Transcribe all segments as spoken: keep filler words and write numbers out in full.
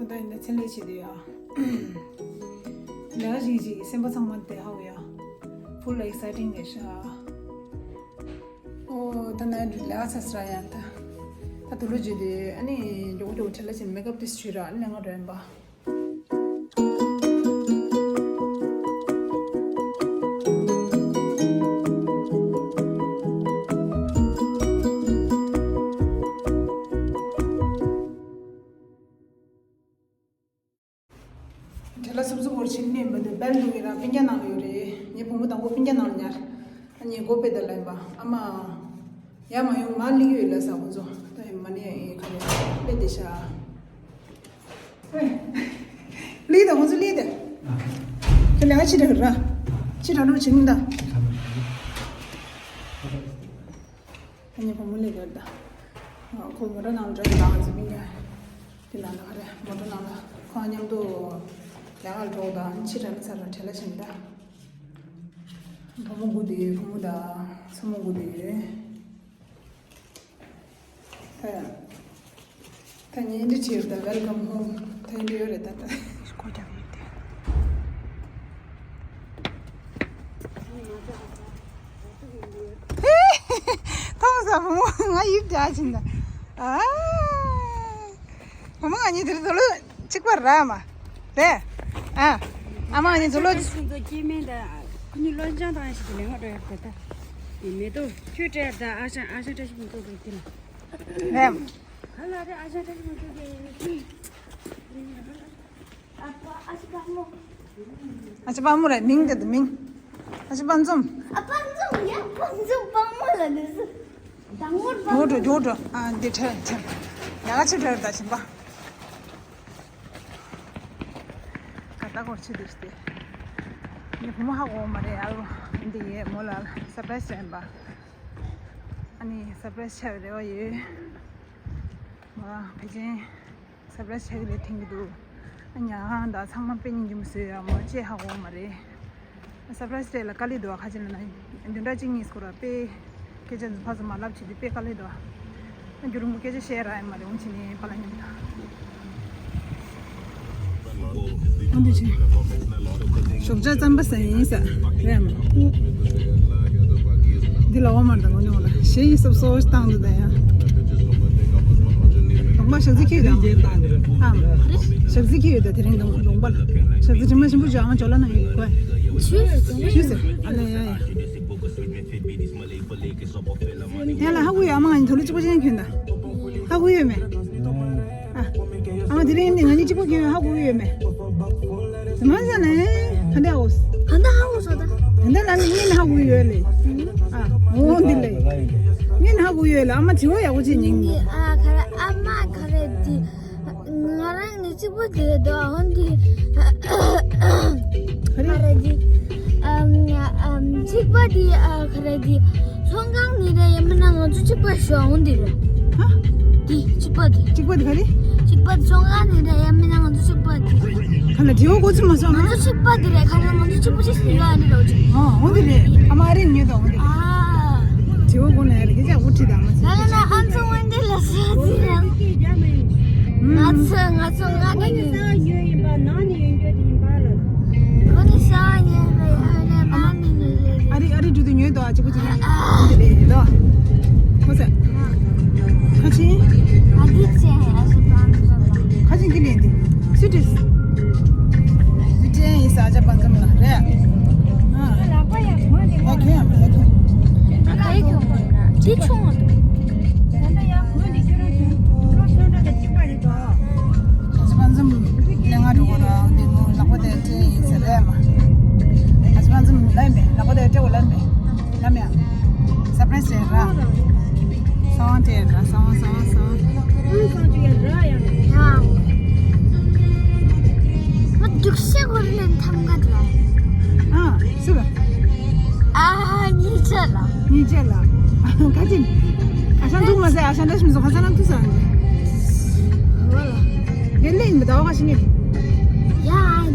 ད་ཡིན་ན་ཚེ་ལས་བྱེད་དུ་ཡ། ལས་ཀ་ཞིག་ཅིག་སེམས་པ་ཚང་མ་དེ་ཧ་གོ་ཡ། Full exciting རེད་ཤག་ཨོ་ད་ནི་ལས་ཀ་ཚ་ཚ་ཡ་ད། ད་དུ་ལོ་བརྗོད་དེ་ཨ་ནི་མགྱོགས་མགྱོགས་བྲེལ་ལ་ཕྱིན་མེག་ཨབ་དེ་བྱོས་ར་ཨ་ནི་ལས་ཀ་འགྲོ་ཡིན་པ། བྲེལ་ལ་སུབ་སུབ་བོར་ཕྱིན་ནས་མི་འདུག་བལ་འདུག་ཡིན་ར་སྤུན་ཀྱག་ནང་ལ་ཡོད་རེད། ངའི་བུ་མོ་དང་པོ་སྤུན་ཀྱག་ནང་ལ་ཉར། ཨ་ནི་སྒོ་ཕྱེ་ད་ལབ་ཡིན་པ། ཨ་མ། ཡར་མ་ཡོང་མར་སླེབས་ཡོད་ལབ་ས་ཁོང་ཚོ། ད་ཡིན་མ་ནས་ག་རེ་སླེབས་བསྡད་ཤག་ལི་དང་ཁོང་ཚོ་ལི་དེ། ཁྱོད་ལས་ཀ་ཕྱི་དྲགས་ར། ཕྱི་དྲགས་འགྲོ་བྱེད་མི་འདའ། ཨ་ནི་བུ་མོ་ལི་དེ་ད། ཁོ་མོ་ཊ་ནང་ལ་འགྲོ་ཡི་ལ་ང་ཚོ་མི་ཉལ། དེ་ནང་ལ་ག་རེ་མོ་ཊ་ནང་ལ་ཁོང་མཉམ་དུ་ལས་ཀ་ལ་འགྲོ་དང་ཕྱི་དྲགས་ན་ཚར་ར་བྲེལ་ལ་ཕྱིན་ད། བུ་མོ་སྒུག་བསྡད་ཡོད། བུ་མོ་དང་མཚོ་མོ་སྒུག་བསྡད་ཡོད། ད་ཡང་། ད་ངས་འདི་བྱས་ད་welcome home ད་འདི་ཡོད་རེད་ད་ད། ཁོ་རྒྱབ་ཡོད་དེ། ཐོང་ས་བུ་མོ་ང་ཡིབ་རྒྱག་ཕྱིན་ད། ཨ། བུ་མོ་ང་གཉིས་དེར་འདུག་ལོ། གཅིག་པ་ར་མ། རེད། ཨ། ཨ་མ་ནི་འདུག་ལོ། ཁྱོད་ཚོ་སྐྱེ་དམན་དང་ཁོ་གཉིས་བློ་སྦྱོང་བཏང་ཞིག་གི་ལས་ང་འགྲོ་ཡག་དེ་ད། དེ་མེ་ཏོག་ཁྱོད་སྤྲད་ད་ཨ་ཞང་ཨ་ཞང་བཀྲ་ཤིས་ཕུན་ཚོགས་ཀྱི་དེ་ལ། རེད། ཧ་ལ་རེད་ཨ་ཞང་བཀྲ་ཤིས་ཕུན་ཚོགས་ཀྱི། ཨ་ཕ་ཨ་ཞང་དཔའ་མོ། ཨ་ཅག་དཔའ་མོ་རེད་མིང་དེ་དེ་མིང་། ཨ་ཅག་དཔའ་འཛོམས། ཨ་དཔའ་འཛོམས་ཡ་དཔའ་འཛོམས་དཔའ་མོ་ལ་འདི་སུ། དང་པོར་དཔའ་མོ། འགྲོ་འགྲོ་འགྲོ་འགྲོ་ཨ་འདི་ཁྲལ་ཁྲལ། ཡ་ག་ཆེ་གྲོལ་ད་ཕྱིན་པ། ཀ་ཏ་སྐོར་ཆེ་དུས་ཏེ། ངའི་བུ་མོ་ཧ་གོ་མ་རེད་ཨ་ལོ། འདི་ཡས་མོ་ལ་སར་པ་རའི་སི་བྱས་པ། ཨ་ནི་སར་པ་རའི་སི་བྱས་པ་རེད་བ་ཡོད། མོ་ལ་ཕལ་ཆེར་སར་པ་རའི་སི་བྱས་ཀྱི་རེད་དྲན་གྱི་འདུག་ཨ་ཉ་ཧང་ད་ཚང་མ་དཔེ་སྙིང་རྗེ་མོ་བཟོས་ཡ་མོ་ལ་ཅེས་ཧ་གོ་མ་རེད། སར་པ་རའི་སི་རེད་ལ་དཀའ་ལས་འདུག་ཨ་ཁ་ཅིག་ལ་ན་བདུན་ཕྲག་གཅིག་གཉིས་སྐོར་བ་དཔེ་སྐད་ཆ་ཕར་ཚུར་མ་ལབ་བྱེད་དུས་དཔེ་དཀའ་ལས་འདུག་ཨ་རྒྱུ་རིང་པོ་སྐད་ཆ་བཤད་ར་ཡ་མ་རེད་འོང་ཕྱིན་ནས་པཱ་ལགས་མཉམ་དུ། འོན་ཏེ་ཆེ། ཞོགས་ཇ་རྩམ་པ་ཟ་ཡིན་ས་རེད་མ། འདི་ལ་འོ་མར་དང་ངོ་ཉོ་ལ་ཞེ་ཡིན་སོབ་སོབ་བཏང་འདུག་ད་ཡ། ལོང་པ་ཞག་རྩི་ཁྱེར་ཡོད་དང་། ཨ། ཞག་རྩི་ཁྱེར་ཡོད་ད་དེ་རིང་དང་ལོང་པ་ལ། ཞག་རྩི་དྲི་མ་ཞིམ་པོ་བྱོས་ཨ་མ་ཇོ་ལ་ན་ཡོད་གོ། ཞུས་ཟེར་ཨ་ལས་ཡ་ཡ། ཡ་ལ་ཧ་གོ་ཡོད་ཨ་མ་ང་གཉིས་དུ་ལུ་གཅིག་པ་ཅན་ཁྱོད་ད། ཧ་གོ་ཡོད་མེད། ཨ། ཨ་མ་དེ་རིང་ནི་ང་གཉིས་གཅིག་པ་ཁྱོད་ཧ་གོ་ཡོད་མེད། དེ་མ་ཟ་ནས་ག་འདྲ་འོ། ག་འདྲ་ཧ་གོ་སོ་ད། ག་འདྲ་ལ་ནི་ངས་ནི་ཧ་གོ་ཡོད་ལེ། ཨ། འོ་འདི་ལེ། ངས་ནི་ཧ་གོ་ཡོད་ལེ་ཨ་མ་དྲི་བ་ཡག་པོ་བྱེད་ཉིན་གྱི། ཨ་ཁ་ར་ཨ་མ་ཁ་རེ་དི། ང་རང་ནི་གཅིག་པོ་དེ་དོ་ཧོན་དི། ཁ་རེ་དི། ཨམ་ཨམ་གཅིག་པ་དི་ཨ་ཁ་རེ་དི། ཚོང་ཁང་ནི་རེ་ཡ་མིན་ན་ང་ཚོ་གཅིག་པ་ཞོ་ཧོན་དི་རེ། ཧ། དི་གཅིག་པ་དི། གཅིག་པ་དི་ག་རེ། གཅིག་པ་དི་ཚོང་ཁང་ནི་རེ་ཡ་མིན་ན་ང་ཚོ་གཅིག་པ་དི། ཁ་ལ་དྲི་བ་གོ་ཚུལ་མ་སོང་ང་ཚོ་གཅིག་པ་དི་རེ་ཁ་ལ་ང་ཚོ་གཅིག་པ་ཅི་ཞིག་ཡོད་ཨ་ནི་རོ་ཅི། ཨ་ཧོན་དི་རེ་ཨ་མ་ཨ་རེ་ཉོས་དོ་ཧོན་དི། ཨ། དྲི་བ་གོ་ན་ཡ་རེ་གི་ཅག་བུ་ཁྲིད་དང་མ་ཟེར། ལ་ལ་ཨ་ཚོ་ཧོན་དི་ལ་ཟེར་དི་རེ། ང་ཚོ་ང་ཚོ་ང་ནི་ཁོ་ནི་ས་ཉོས་ཡིན་པ་ནང་ནས་ཡོང་རྒྱུ་དེ་ཡིན་པ་ལ། ཁོ་ནི་ས་ཉོས་པ་ཡིན་ནས་ནང་ནས་ཉོས་རྒྱུ་དེ། ཨ་རི་ཨ་རི་འགྲོ་དུས་ཉོས་དོ་ཨ་ཅི་པོ་ཅི་ཡིན་དེ་ལས་ཡིན་དོ། ཁོ་ས། ཁ་ཆེ། ཨ་དི་ཆེ་ཨ་ཞུ་དང་ཁ་ཆེ་འདི་ལས་འདི། སུ་ཏིས། སུ་ཏིས་ཡིན་ས་ཨ་ཅག་པ་འཛམ་ལ་རེད། ཨ། ལག་པ་ཡ་གོན་ནས་ཡ་ཁྱོད་ཡ་མ་ཡ་ཁྱོད། ཨ་ཁ་ཡི་གྱོང་གོན་ན་དེ་ཆུང་བ་འདུག་ད་ལྟ་ཡ་གོན་ནས་ཁྱོད་རང་ཆུང་ལོ་སོན་འདྲ་དང་གཅིག་པ་རེད་དོ། ཨ་ཅག་པ་འཛམ་ལས་ང་འགྲོ་གོ་ར་འདི་མོ་ལག་པ་དེ་སྤྲད་ཡིན་ཟེར་རེད་མ། ཨ་ཅག་པ་འཛམ་ལས་མེད་ལག་པ་དེ་སྤྲད་གོ་ལ་མེད། ལ་མེད། སར་པ་རའི་སི་རེད་ར། སང་དེ་ར་སང་སང་སང་། ཨང་སང་ཅུ་ཡ་ར་ཡ། ཡ། ང་རྒྱུགས་ཤ་ཁོར་ལེན་ཐམ་ག་དྲ། ཨ་སུ་ར། ཨ་ཉི་ཆ་ལ། ཉི་ཆ་ལ། ཁ་ཅིག་ཨ་ཤང་འདུག་མ་ཟེར་ཨ་ཤང་འདྲ་ཞིམ་སོ་ཁ་ས་ལམ་ཐུ་ས། ཧོ་ལ། དེ་ལེན་མི་ཟླ་བ་ཁ་ཤི་ངེ། ཡ་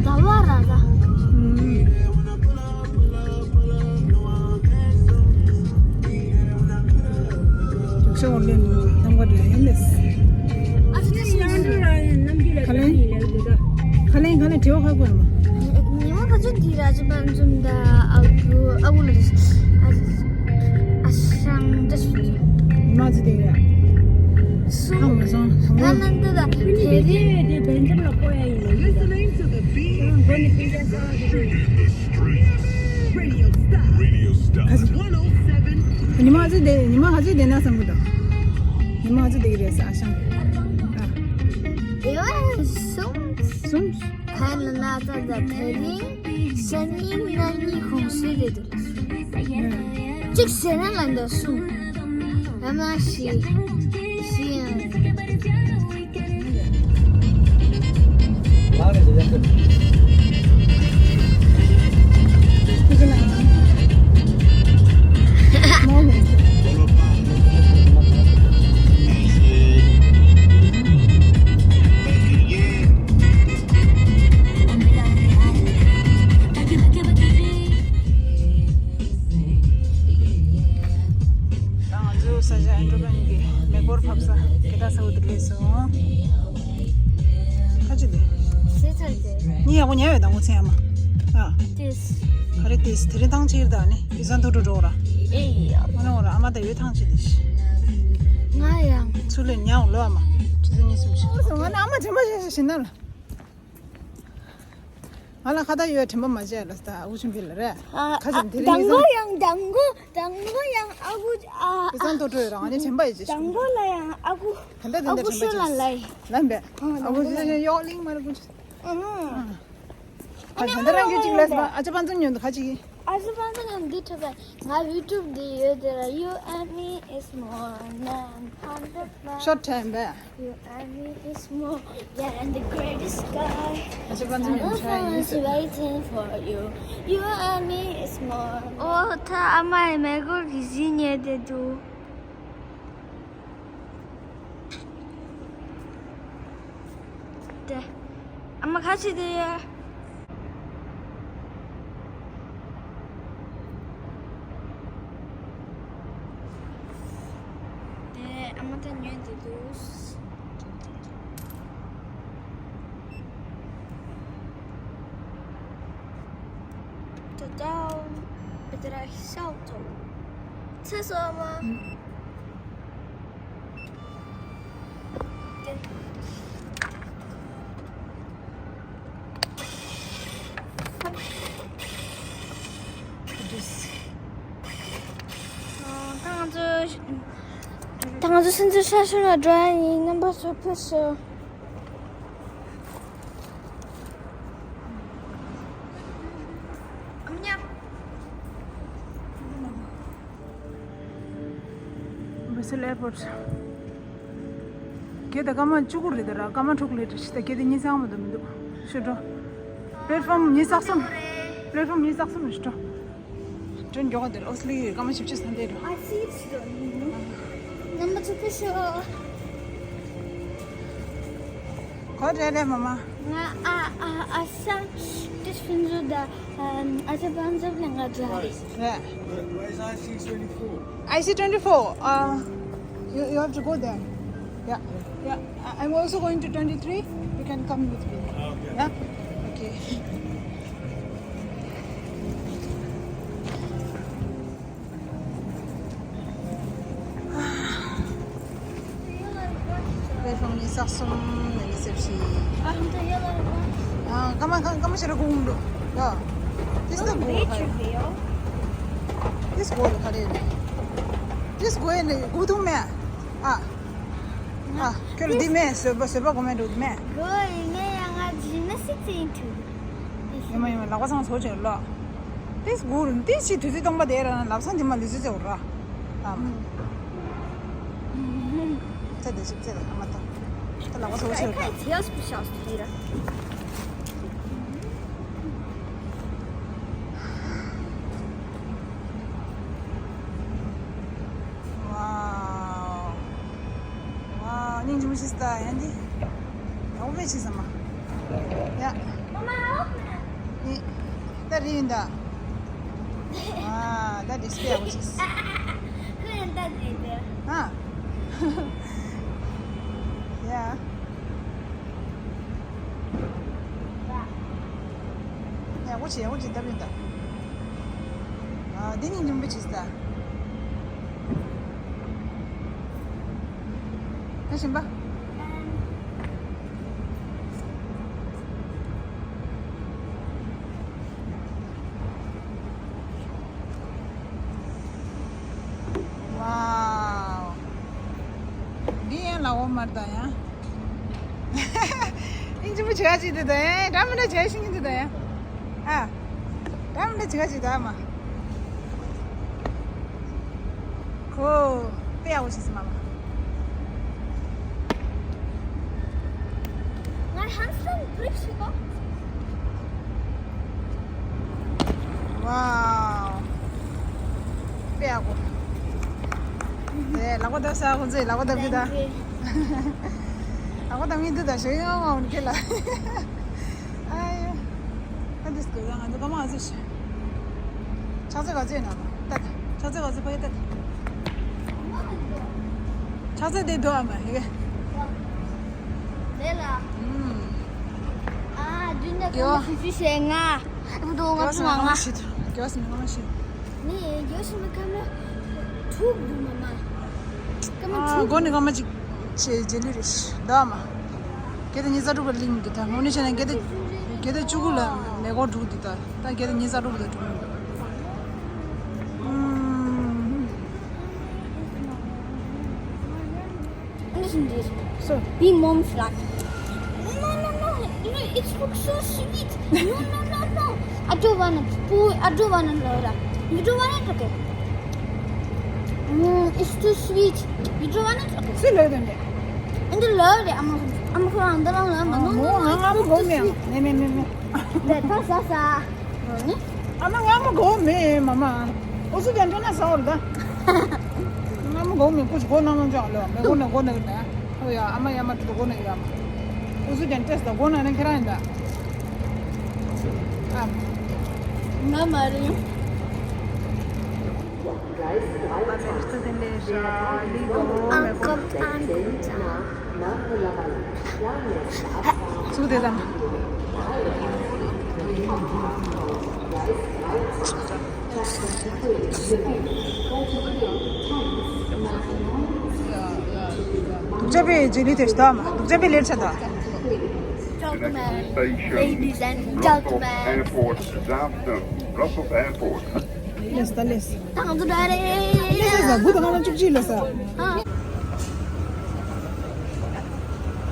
ཟླ་བ་ར་ཟ། ཨུམ། ཤོར་ལེན་ནམ་ག་དྲན་ཡིན་ལེས། ཨ་ཙི་ཏི་ཤི་ཡང་འགྲོ་ར་ཡིན་ནམ་རྒྱུན་ལ་ག་ལེན། དེ་བ་ཧ་གོ་ཡ་མ། ཉི་མ་ག་ཚོད་འདི་ར་ཅི་པན་ཙུམ་ད་ཨ་གུ་ཨ་གུ་ལ་རེད། ཨ་ཨ་ཤང་ད་ཤུ། ཉི་མ་ཚོད་དེ་ར། སུ། ཧ་གོ་སོང་། ང་ནང་ད་ད་དེ་རེད། དེ་བན་ཙམ་ལ་གོ་ཡ་ཡིན་ལ་ཡིན་ད། མགོ་ནས་ཕན་ཆ་ས་ཨ་གུ་རེད། ཉི་མ་ག་ཚོད་དེ་ཉི་མ་ག་ཚོད་དེ་ན་བསམ་གི་འདུག་ཉི་མ་ག་ཚོད་དེ་གི་རེད་ས་ཨ་ཤང་། ཨ། དེ་བ་གསུམ། གསུམ། ད་ལ་ན་ད་ད་དེ་རིང་ཤ་ཉིན་ན་ཉིན་ཁོང་སུ་རེད་འདུག་གཅིག་ཟེར་ན་ལ་འདི་གསུམ། ཡང་ན་བཞི། བཞི་ཡང་རེད། ད་ང་ཚོའི་ས་ཆ་ཨན་ཌོ་བན་གྱི་མེ་འཁོར་ཕབ་ས་གེ་ད་ས་འུ་དུ་ལས་སོང་། ཁ་ཅི་ལས། སེ་ཚར་ཏེ། ནི་ཡག་པོ་ཉལ་ཡོད་དང་ངོ་ཚན་ཡ་མ། ཨ། ཏེས། ག་རེ་ཏེས་དེ་རིང་ཐང་ཆེར་ད་ནི་ཡི་ས་འདུག་འགྲོ་འགྲོ་ར། ཨེ་ཡ། ང་ནི་འོ་ར་ཨ་མ་ད་ཡོད་ཐང་ཆེ་ལས་ཤི། ང་ཡང་། ཚུར་ལས་ཉལ་འོ་ལོ་ཨ་མ། ཆུ་ཚོད་གཉིས་གསུམ་ཤི། ང་ནི་ཨ་མ་དྲན་པ་ཞེ་ཞེ་ཞིག་ན་ལ། ང་ལ་ཁ་བརྡ་ཡོད་དྲན་པ་མ་བྱས་ལ་ད་ཨུ་ཆུང་བིལ་ལ་རེད། ཨ་ཁ་ཅིག་དེ་རིང་དང་པོ་ཡང་དང་པོ་དང་པོ་ཡང་ཨ་ཁུ་ཨ། དེ་ཚང་ཏོ་ཏོ་ཡོད་རང་ཨ་ནི་དྲན་པ་ཡོད་ཅེས། དང་པོ་ལ་ཡང་ཨ་ཁུ་ད་ལྟ་དེ་ཨ་འདྲ་ཁུ་དྲན་པ་ཤོད་ལ་ཡོད་ལ་ཅེས། ལ་འབད། ཨ་ཨ་ཁུ་དེ་ཚང་ཡོག་གླིང་མ་རེད་ཀུ་ཅི། ཨ་ཨ་ད་ལྟ་རང་གི་ཅིག་ལས་པ་ཨ་ཅག་པང་ཙང་ཉོན་དུ་ཁ་ཅིག་གི། ཨ་ཅག་པང་ཙང་ཉོན་འདི་ཁྲོད་པ་ང་ཡུ་ཊུབ་འདི་ཡོད་དེ་ལ། You and me is more than hundred miles. Short time, but You and me is more than the greatest sky. ཨ་ཅག་པང་ཙང་ཉོན་ཆ་ཡིན། Is waiting for you. You and me is more. ཨོ་ད་ཨ་མ་ཡི་མེ་འཁོར་གྱི་གཞི་ཉལ་བསྡད་འདུག་དེ་ཨ་མ་ཁ་ཕྱེ་དེ་ཡ། དེ་ཨ་མ་ད་ཉོན་དེ་འདུག་ད་ད་བེ་ཏྲ་ཤའོ་ཏོ་ཚེ་སོ་མ། ད་ང་ཚོ་ད་ང་ཚོ་སེམས་ཚོར་ཤ་ཤོར་ལ་འགྲོ་ཡ་ཡིན། རྣམ་པ་ཚོ་ཕེབས་ཤོག་ཨམ་ཉམ། Brussels airport. གེ་ད་སྐར་མ་བཅུ་དགུ་རེད་ད་ར། སྐར་མ་དྲུག་ལས་རེད་ད། གེ་ད་གཉིས་ཚང་མ་ད་མི་འདུག་ཤོད་འགྲོ། Platform གཉིས་རྩ་གསུམ། Platform གཉིས་རྩ་གསུམ་ཞུ་འགྲོ། ཏྲེན་མགྱོགས་འདིར་ཨོ་སི་ལི་སྐར་མ་བཞི་བཅུ་ས་འདས་འགྲོ། ཨ་ཙི་ཙི་དོ་ནི། རྣམ་པ་ཚོ་ཕེབས་ཤོག་གོ་རེ་རེ་མ་མ། ང་ཨ་ཨ་ཨ་ཤ་ཏི་ཤིན་ཛུ་ད་ཨ་ཅག་པང་ཙང་ལ་ང་འདྲ་རེད། རེད། Where is I C twenty-four? I C twenty-four. Uh, you, you have to go there. Yeah. Yeah. I- I'm also going to twenty-three. You can come with me. Okay. Yeah? Okay. Platform གཉིས་རྩ་གསུམ་ནས་གཉིས་རྩ་བཞི། ཨ། ཨ། སྐར་མ་སྐར་མ་ཤར་གུང་འགྲོ། ཡ། This the goal. This goal ག་རེ་རེད། This goal ནས་སྒུག་ཐུབ་མེད། ཨ། ཨ། ཁྱོད་ལ་འདི་མེད། བཟོད་པ་བཟོད་པ་གོ་མེད་འགྲོ་འདི་མེད། གོ་ཡིན་ནའི་ཡང་ང་ཇི་མ་སི་ཏིང་ཐུ། ཡིན་མ་ཡིན་མ་ལག་པ་ཚང་བཟོ་བྱས་ལོ། ཏིས་གུ་རུ་ཏིས་ཕྱི་དུས་ཚོད་སྟོང་པ་དེ་ར་ན་ལབ་སང་དེ་མ་ལུས་ཚོད་ཚེ་འོ་ར། ཨམ། ཚེ་དེ་ཞིག་ཚེ་ར་ཨ་མ་ཏང་། ད་ལག་པ་ཚོ་ཆེ་ར། ཁ་ཁ་ཚེ་ཡོད་སུ་ཤག་སུ་ཡིན་ར། Wow. Wow, ཉིན་ཅུང་ཞིག་ལྟ་ཡ་འདི། ཡོང་བའི་ཕྱི་ས་མ། ཡ། ནི། ད་རི་ཡིན་ད། ཨ། ད་ཌི་སི་པེ་ཡག་པོ་ཞིག་ཧ། ཡ། ཅི་ཡག་པོ་ཅིག་བཏབ་ཡོད་ད། ཨ། འདི་ནི་རིན་པོ་ཆེ་ཟ། ད་ཞིམ་པ། ཝའོ། འདི་ཡང་ལ་འོ་མར་ད་ཡང་། ཨིན་ཅི་མོ་བྱ་ཅི་དེ་ད་ཡང་འདྲ་མི་འདྲ་བྱ་ཤིང་གི་དེ་ད་ཡང་། ཨ། འདྲ་མི་འདྲ་བྱ་ཅི་ད་མ། ཁོ། དཔེ་ཡག་པོ་ཞིག་སི་མ་མ། ང་ཧམ་སྟར་བི་རིག་ཤིག་གོ། ཝའོ། དཔེ་ཡག་པོ། དེ་ལག་པ་བརྡབ་ས་ཁོང་ཚོས་ལག་པ་བརྡབ་གི་ད། ལག་པ་བརྡབ་མི་འདུག་ད་ཞོ་ཡོང་ངོ་ཁྱེད་ལ། ཨ་ཡོ། ཨ་འདི་སྐུ་ཡང་ང་ཚོ་ཀ་མ་ང་ཚོ་ཤི། ཕྱག་ཚོད་ག་ཚོད་ཡིན་ན་ལྟ་ད། ཕྱག་ཚོད་ག་ཚོད་ཕ་གི་ལྟ་ད། ཕྱག་ཚོད་དེ་འདུག་ཨ་མ་ཧེ་གེ། ལེ་ལ། ཨུམ། ཨ་བདུན་ནས་གོང་མ་སུ་ཞུ་ཞེ་ལྔ། ཨ་བུ་དོ་ང་ཚོ་ང་ལྔ། དགེ་བ་སུ་ནི་ང་ལྔ་ཞིག་ནི་དགེ་བ་སུ་ནི་ཀ་མ་དྲུག་འདུག་མ་མ། ཀ་མ་ཨ་དྲུག་སྒོ་ནི་ཀ་མ་ཅིག་ཆེ་རྗེས་ལུས་རེད་ཤི་ད་མ། གལ་ཏེ་ཉི་ཤུ་རྩ་དྲུག་པ་གླིང་གི་ད་དངོས་གནས་བྱས་ན་གལ་ཏེ་གལ་ཏེ་བཅུ་དགུ་ལ་མེ་འཁོར་འགྲོ་འདི་ད་ད་གལ་ཏེ་ཉི་ཤུ་རྩ་དྲུག་པ་ལ་འགྲོ་འདི། ཨུམ། Listen this. So, be mom's like, no, no, no, no, it looks so sweet. No, no, no, no. I don't want it. Boy, I don't want it, Laura. You don't want it? Okay. Mm, it's too sweet. You don't want it? Okay. See, Laura, then. And the Laura, I'm a, I'm a, I'm a, I'm a, no, no, no, it's not too sweet. Me, me, me, me. That was us, uh, ཨ་མ་ང་མ་གོ་མེད་མ་མ། ཨུ་སུ་ཀྱང་འདྲ་ན་ཟ་བར་ད། ང་མ་གོ་མེད་ཀུ་ཅི་གོ་ན་མ་འཇོག་ལོ་མེ་གོ་ན་གོ་ན་ཡིན་ན། ཨོ་ཡ་ཨ་མ་ཡ་མ་དྲུག་གོ་ན་ཡ་མ། ཨུ་སུ་ཀྱང་ཏེས་ད་གོ་ན་ནི་ཁྱེད་རང་ཡིན་ད། ཨ། ང་མ་རེད། Uncle Andy. ཚུགས་དེ་དང་། དུག་ཅག་པའི་རྗེས་ལུས་དེ་ཞིག་དང་དུག་ཅག་པའི་ལེར་ཆ་དང་། Gentlemen, ladies and gentlemen. Airport, Zaventem, Brussels Airport. ལེས་ད་ལེས། ད་ང་ཚོ་འདྲ་རེད། ལེས་ད་དགུ་དང་ལྔ་བཅུ་གཅིག་ལེས།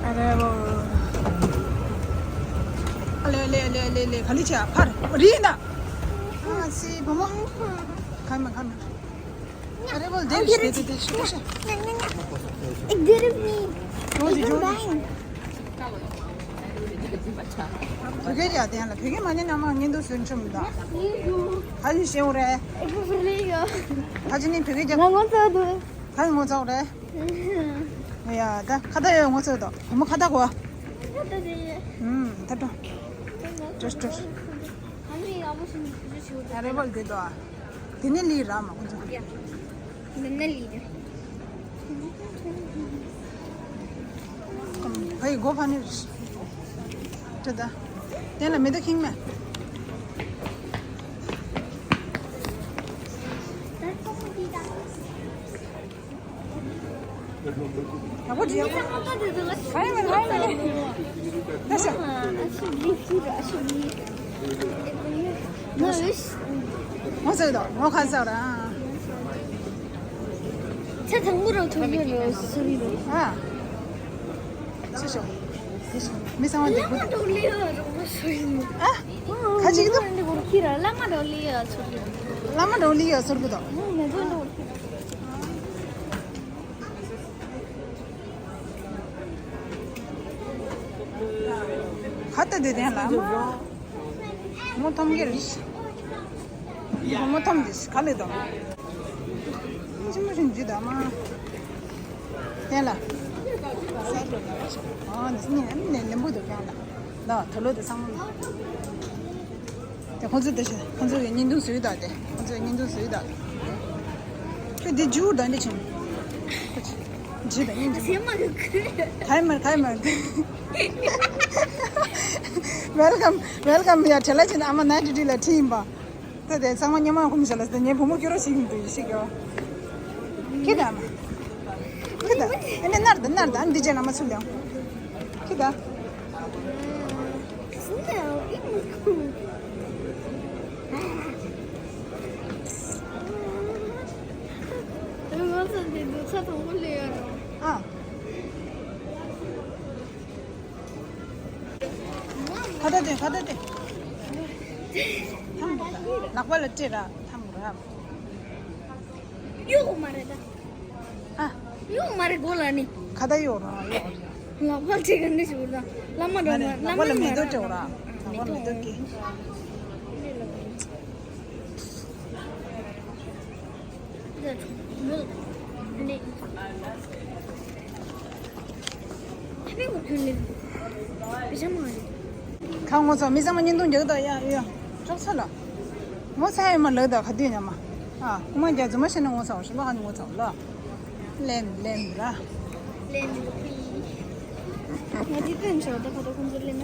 ཨ་རེ་བོ། ཨ་ལེ་ལེ་ལེ་ལེ་ལེ་ག་ལི་ཆ་ཕར་རི་ན། ཨ་སི་བུ་མོ། ཁ་མ་ཁ་མ། ཨ་རེ་བོ་དེ་རི་དེ་དེ་དེ་ཤི་ཤི། It didn't mean. ཇོ་ཇི་ཇོ་ཇི། བོད་སྐད་རྒྱག་དེ་ཡང་ལ་བོད་སྐད་མ་ཉན་ན་མ་ཉན་དུ་སུན་ཆུམ་ད། ཧ་ཅི་ཤེས་འོ་རེད། ཧ་ཅི་ནི་བོད་སྐད་རྒྱག་ང་ངོ་ཚ་འདུག་ཧ་ཅི་ངོ་ཚ་འོ་རེད། ཡ་ད་ཁ་ད་ཡོད་ངོ་ཚ་འདུག་བུ་མོ་ཁ་ད་གོ། ཁ་ད་དེ་ཡོད། ཨུམ་ད་ཏོ། ཏོ་ཏོ། ཨ་ནི་ཡག་པོ་ཞིག་ཞིག་ཞིག་ཨ་རེ་བོ་དེ་ཏོ། དེ་ནི་ལི་ར་མ་ཁོང་ཚོ། ཡ། འདི་ནི་ལི་ར། ཕ་ཡི་སྒོ་ཕ་ནི་རེད། ཅི་ད། དེ་ལ་མེ་ཏོག་ཁེངས་མེད། ཡག་པོ་འདྲི་ཡག་པོ། ཧའི་མེ་ཧའི་མེ། ད་ཤ། ངོ་ཟེར་དོ་ངོ་ཁ་ཟེར་ར། ཚེ་དང་པོ་རང་ཐུག་ཡོད་རེད་ཟེར་གི་འདུག་ཨ། ཤི་ཤོག་མི་གསང་བ་འདི་བླ་མ་འགྲོ་ལི་ཡ་རོགས་པ་ཟེར་གི་འདུག་ཨ། ཁ་ཅིག་འདུག་ཁྱེད་རང་བླ་མ་འགྲོ་ལི་ཡ་ཟེར་གི་འདུག་བླ་མ་འགྲོ་ལི་ཡ་ཟེར་གི་འདུག་ཨ། ང་ཚོ་འགྲོ་ཁྱེད་རང་། ཁ་ཏ་དེ་དེ་ལ་མ། མོ་ཐོམ་གེར། མོ་ཐོམ་དེ་ག་ལེ་དང་། ཅི་མོ་ཞིག་འཇུ་དང་མ། དེ་ལ། ཨ་ནི་ནི་ནི་ལེམ་བུ་དུ་ཀྱང་ལ། ལ་ཐོ་ལོ་དེ་ཚང་མ། དེ་ཁོང་ཚོ་དེ་ཤ་ཁོང་ཚོ་གི་བརྙན་ཐུང་བཟོས་ད་དེ་ཁོང་ཚོ་གི་བརྙན་ཐུང་བཟོས་ད། ཁྱོད་དེ་ཇུ་ད་འདི་ཆུང་། ཇི་ད་ཡིན་ཇི། ཐའི་མར་ཐའི་མར། Welcome, welcome. ཡ་བྲེལ་ལ་ཕྱིན་ཨ་མ་ནའི་ཊི་ཊི་ལ་ཁྲིད་ཡིན་པ། ད་དེ་ཚང་མ་སྙེ་མ་ཁུམ་བྱས་ལ་ཟེར་ངའི་བུ་མོ་སྐྱོ་རོགས་ཤིག་ཡིན་འདུག་ཤིག་ཡོ། ཁྱི་ད་མ། ཁྱི་ད་ཨེ་ནས་ནར་ད་ནར་ད་འདི་ཅན་ཨ་མ་ཚུར་ལེན། ཁྱི་ད། ཨ། ཁ་ད་དེ་ཁ་ད་དེ། ཐམ་གོ་ད། ལག་པ་ལ་སྤྲད་ར་ཐམ་གོ་ར། གཡོག་མ་རེད་ད། ཨ། གཡོག་མ་རེད་གོ་ལ་ནི། ཁ་ད་གཡོག་ར་གཡོག་ར། ལག་པ་ལ་སྤྲད་ག་ནི་ཞུ་ར། བླ་མ་ར་མ་བླ་མ་ལ་མེ་ཏོག་སྤྲད་ར། ལག་པ་ལ་མེ་ཏོག་གི། ཁ་ངོ་ཚ་མི་ཚང་མ་བརྙན་ཐུང་རྒྱག་དང་ཡ་ཡ་ཅོག་ཚ་ལ། ངོ་ཚ་ཡ་མ་ལག་དང་ཁ་དུས་ཉམས་མ། ཨ་ཁུ་མ་རྒྱ་རྫུན་མ་བཤད་ན་ངོ་ཚ་བ་ཞིམ་པ་ཁ་ནི་ངོ་ཚ་བ་ལ། ལེན་ལེན་ར། ལེན་འདུག་པི། ང་ཅི་ཐོན་ཆོག་ད་ཁ་ཐོག་ཁོང་ཚོ་ལེན་ན།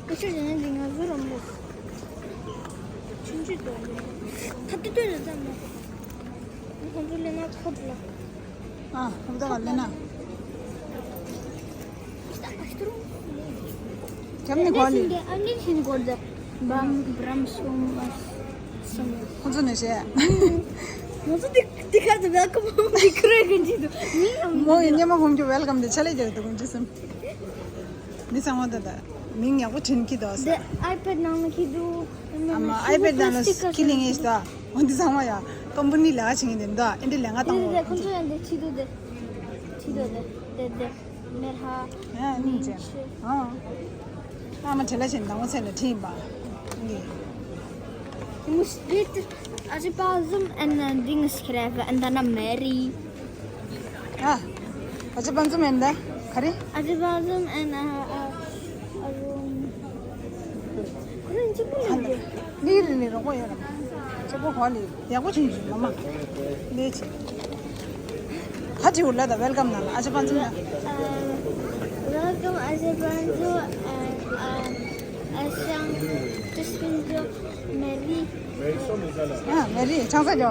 ཁ་ཤས་ཀྱིས་ང་ཚོ་རང་ལོ། ཆུང་ཆུང་དུ་ལོ། ཐ་ཏི་ཏོ་ལ་ཙམ་མ། ཁོང་ཚོ་ལེན་ན་ཁོ་ལ། ཨ། ཁོང་ཚོ་ལ་ལེན་ན། ཁྱབ་ནི་གོ་ལི། ཨ་ནི་ཤིན་གོར་ད། བམ་བྲམ་སོང་མ་སོང་། ཁོང་ཚོ་ནས་བཤད། ང་ཚོ་དེ་དེ་ག་ཚོད་ཝེལ་ཀམ་ཧོམ་དེ་ཁུར་གི་འཇིག་འདུག་མི་ཡང་མོ་ཡི་སྙེ་མ་ཁོང་ཚོ་ཝེལ་ཀམ་དེ་ཆ་ལེ་རྒྱག་འདུག་ཁོང་ཚོ་སེམས། མི་ཚང་མ་ད་ད་མིང་ཡག་པོ་དྲན་གྱི་འདུག་ཟེར། དེ་ཨའི་པེ་ཌི་ནང་ལ་ཁྱེར་འདུག་ཨ་མ་ཨའི་པེ་ཌི་ནང་ལ་ཁྱེར་ལེན་ངེས་ཤིག་ད། འོ་འདི་ཚང་མ་ཡ་ཀམ་པ་ནི་ལ་ཆིང་ཡིན་འདུག་ཨེ་འདི་ལས་ང་དང་དེ་དེ་ཁོང་ཚོ་ཡང་དེ་ཁྱེར་འདུག་དེ་ཁྱེར་འདུག་དེ་དེ་དེ་དེ་མེ་ཧ་ཡ་ནིང་ཅན་ཨ། ཨ་མ་བྲེལ་ལ་ཆེན་དང་པོ་ཚེ་ལ་ཁྲིད་ཡིན་པ། འདི་མུ་སྤིད་ཨ་ཅི་པ་ཟུམ་ཨན་ན་འདི་ངས་ཁྱེར་ཨ་ཨན་ད་ན་མེ་རི། ཨ། ཨ་ཅི་པ་ཟུམ་ཨན་ད་ག་རེ། ཨ་ཅི་པ་ཟུམ་ཨན་ཨ་ཨ་ཨ་རུམ། ཁོ་རང་གཅིག་པུ་ཡིན་གྱི། ལི་རི་ནི་རོགས་པ་ཡོད་ར། གཅིག་པུ་གོ་ལི། ཡག་པོ་བྱུང་བྱུང་མ་མ། ལས་ཆེ། ཁ་ཅིག་འུར་ལ་ད་ཝེལ་ཀམ་ན་ཨ་ཅི་པན་ཙུ་ན། ཝེལ་ཀམ་ཨ་ཅི་པན་ཙུ། ཨ་ཨ་ཨ་ཤང་ཏི་སྤིན་ཙུ་མེ་རི། ཨ་མེ་རི་ཆང་ས་རྒྱོ།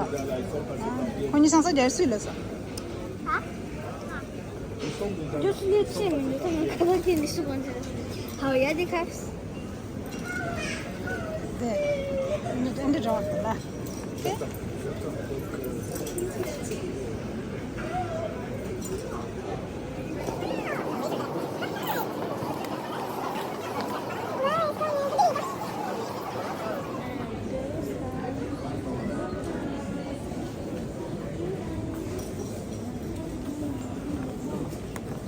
ཁོ་གཉིས་ཆང་ས་རྒྱོ་སུས་ལ་སོ། ཧ། རྒྱོ་སུ་ལས་ཆེ་མི་འདུག་ཁོ་ཡང་ཁ་པར་ཁྱེར་ནས་ཤི་གོང་ཆེ། ཧའོ་ཡ་དེ་ཁ། དེ། འདི་འདི་འདྲ་བ་ལ། དེ།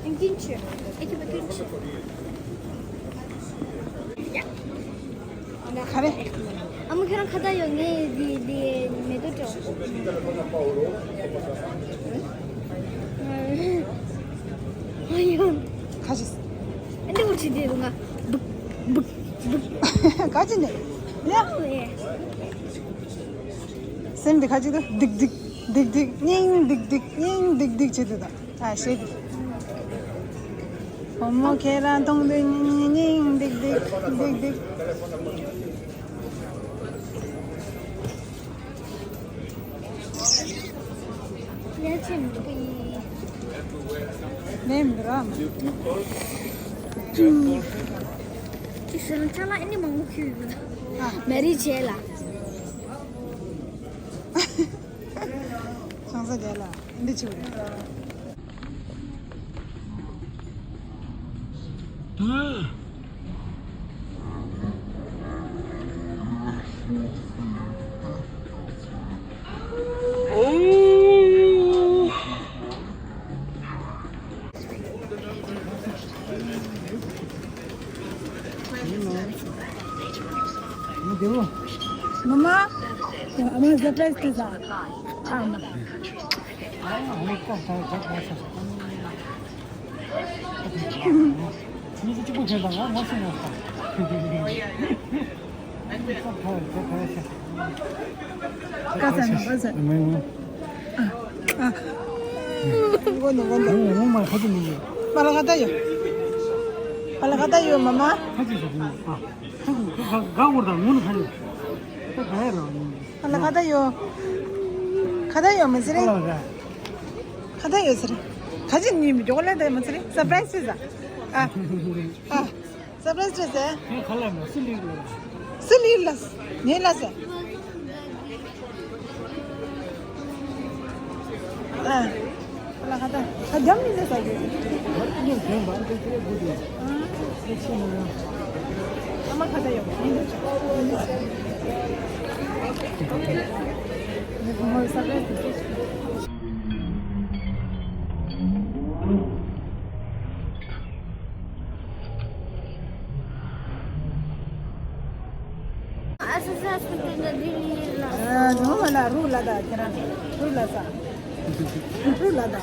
Enginche. Eki bakinche. ཡ། ག་རེ། ཨ་མ་ཁྱེད་རང་ཁ་བརྡ་ཡོད། ངས་འདི་འདི་མེ་ཏོག་སྤྲད། ཨ་ཡོ། ཁ་ཅིག་ཨ་འདི་འུར་ཆི་འདི་རུང་ང་། འབུག་འབུག་འབུག་ག་ཅི་ནས། ཡ། ཨོ་ཡེ། སེམས་འདི་ཁ་ཅིག་ཏུ་སྡིག་སྡིག་སྡིག་སྡིག་སྙིང་སྡིག་སྡིག་སྙིང་སྡིག་སྡིག་བྱེད་དུ་ད། ཨ་ཤེས་ཏེ། བུ་མོ་ཁྱེད་རང་མཐོང་དུས་སྙིང་སྙིང་སྡིག་སྡིག་སྡིག་སྡིག་ལས་ཆེན་འདུག་གི། ནས་མི་ར། ཅི་ཟེར་ན་ཅ་ལག་ཨ་ནི་མང་པོ་ཁྱེར་ཡོད། ཨ། མེ་རི་བྱས་ལ། ཆང་ས་རྒྱལ་ལ་འདི་ཆེ་བ་རེད། མ་མ། ཨ་མ་ཟ་ཏྲེས་ཏེ་ཟ། ཨ་མ། ཨ་མ་ཀོ་ཧོ་ཧོ་ཧོ་ཧོ། གཉིས་གཅིག་པུ་བྱས་དང་ང་ང་སུ་ཡང་ཁ་ས་ནས་ཁ་ས། མི་མི། ཨ། ཨ། ངོ་ནོ་ངོ་ནོ། ངོ་མ་ཁ་ཅིག་མི་འདུག་པ་ལ་ཁ་ད་ཡོད། པ་ལ་ཁ་ད་ཡོད་མ་མ། ཁ་ཅིག་ཞིག་འདུག་ཨ། ཁ་ཅིག་ཁ་ག་འོར་དང་ངོ་ནོ་ཁ་ཅིག་ཁ་ག་ཡ་རང་ཡིན། པ་ལ་ཁ་ད་ཡོད། ཁ་ད་ཡོད་མ་ཟེར་རེད། པ་ལ་ཁ། ཁ་ད་ཡོད་ཟེར། ཁ་ཅིག་ཉིན་མི་འཇོག་ལ་ད་མ་ཟེར་རེད། སར་པ་རའི་སི་ཟ། ཨ། ཨ། སར་པ་རའི་སི་རེད་ཟེར། ངས་ཁ་ལ་མ་སི་ལིར་ལ། སི་ལིར་ལ། ངས་ལ་ཟེར། ཨ། ཁ་ལ་ཁ་ད། ཁ་རྒྱབ་ནས་ཟེར་ཟ་རྒྱུ། ཨ་མ་ཁ་ད་ཡོད། ངས་ཁོ་མོར་སར་པ་རའི་སི། ཨ་སི་སི་ཨ་སི་ཏི་ན་ལྡི་ལི་ལ། ཨ་ནོ་མ་ལ་རུ་ལ་ད་ཁྱེད་རང་རུ་ལ་ས། རུ་ལ་ད།